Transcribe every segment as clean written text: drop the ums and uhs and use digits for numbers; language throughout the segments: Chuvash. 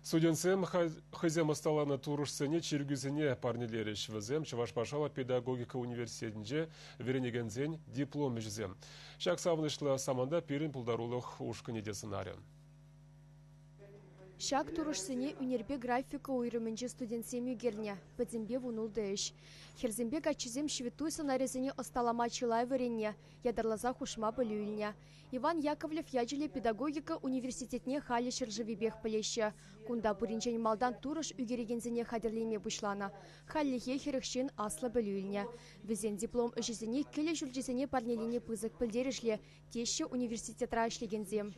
Студентсем хӑйсем ӑсталанӑ турӑшсене чиркӳсене парнелерӗҫ. Вӗсем Чӑваш патшалӑх педагогика университетӗнче вӗренекенсен диплом ӗҫӗсем. Ҫак савӑнӑҫлӑ саманта пирӗн пултарулӑх ушкӑнӗ те сӑнарӗ. Ҫак турӑшсене ӳнерпе графика уйрӑмӗнчи студентсем ӳкернӗ. Пӗтӗмпе 16 ӗҫ. Хӗрсемпе каччӑсем ҫветтуй сӑнарӗсене ӑсталама чылай вӗреннӗ, ятарласа хушма пӗлӳ илнӗ. Иван Яковлев ячӗллӗ педагогика университетне халӗ ҫӗршывӗпех пӗлеҫҫӗ. Кунта пуринчен малтан турӑш ӳкерекенсене хатӗрлеме пуҫланӑ. Хальлӗхе 40 ҫын аслӑ пӗлӳ илнӗ. Вӗсен диплом ӗҫӗсене кӗлӗ ҫурчӗсене парнелени пысӑк пӗлтерӗшлӗ, теҫҫӗ университетра ӗҫлекенсем.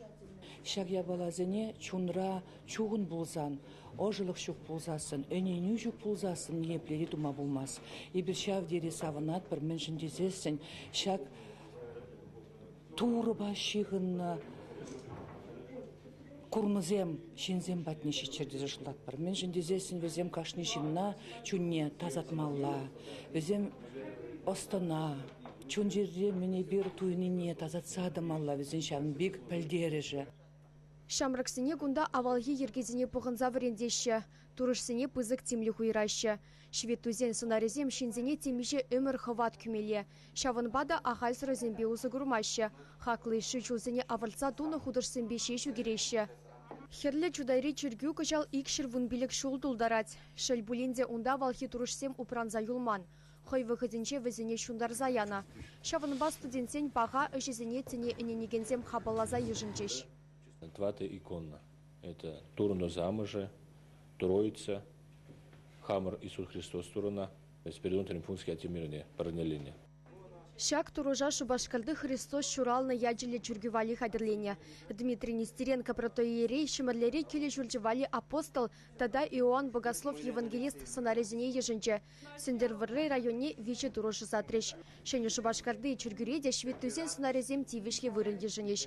Ҫак япаласене чунра чухӑн пулсан, ӑшӑлӑх ҫук пулсассӑн, ӗненӳ ҫук пулсассӑн ниепле те тума пулмасть. Эпир ҫав тери савӑнатпӑр, мӗншӗн тесессӗн ҫак Турӑпа ҫыхӑннӑ курнӑсем ҫынсем патне ҫитчӗр тесе шутлатпӑр. Мӗншӗн тесессӗн вӗсем кашни ҫынна чунне тасатмалла. Вӗсем ӑс-тӑна, чун-чӗре мӗн эпир туйнине тасатса тӑмалла. Вӗсен ҫавӑн пек пӗлтерӗшӗ. Ҫамрӑксене кунта авалхи йӗркесене пӑхӑнса вӗрентеҫҫӗ. Турӑшсене пысӑк тимлӗх уйӑраҫҫӗ. Ҫветтуйсен сӑнарӗсем ҫынсене темиҫе ӗмӗр хӑват кӳмелле. Ҫавӑнпа та ахаль сӑрӑсемпе усӑ курмаҫҫӗ. Хаклӑ йышши чулсене авӑртса тунӑ хутӑшсемпе ҫеҫ ӳкереҫҫӗ. Хӗрлӗ Чутайри чиркӳ кӑҫал 215 ҫул тултарать. Шел пулин те унта авалхи турӑшсем упранса юлман. Хӑй вӑхӑтӗнче вӗсене ҫунтарса янӑ. Ҫавӑнпа студентсен паха ӗҫӗсене тӗне ӗненекенсем хапӑлласа йышӑнчӗҫ. 4 икона. Это Турӑ Амӑшӗ, Троица, Хамӑр Иисус Христос Турӑна, Спиридон Тримфунский аттемӗрне парнеленӗ. Ҫак турӑша Шупашкарти Христос ҫуралнӑ ячӗллӗ чиркӳ валли хатӗрленӗ. Дмитрий Нестеренко протоиерей Ҫӗмӗрлери килӗ ҫурчӗ валли апостол тата Иоанн Богослов евангелист сӑнарӗсене йышӑнчӗ. Сӗнтӗрвӑрри районне 3 турӑш ӑсатрӗҫ. Ҫӗнӗ Шупашкарти чиркӳре те ҫветтуйсен сӑнарӗсем тивӗҫлӗ вырӑн йышӑнӗҫ.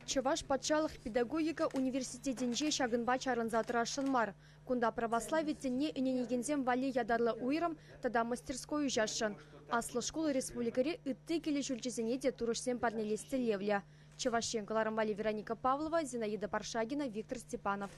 Чӑваш патшалӑх педагогика университетӗнче ҫакӑнпа чарӑнса тӑрасшӑн мар. Кунта православи тӗнне ӗненекенсем валли ятарлӑ уйрӑм тата мастерской уҫасшӑн. Аслӑ шкул республикӑри ытти килӗ ҫурчӗсене те турӑшсем парнелес тӗллевлӗ. Чӑваш Ен кӑларӑм валли Вероника Павлова, Зинаида Паршагина, Виктор Степанов.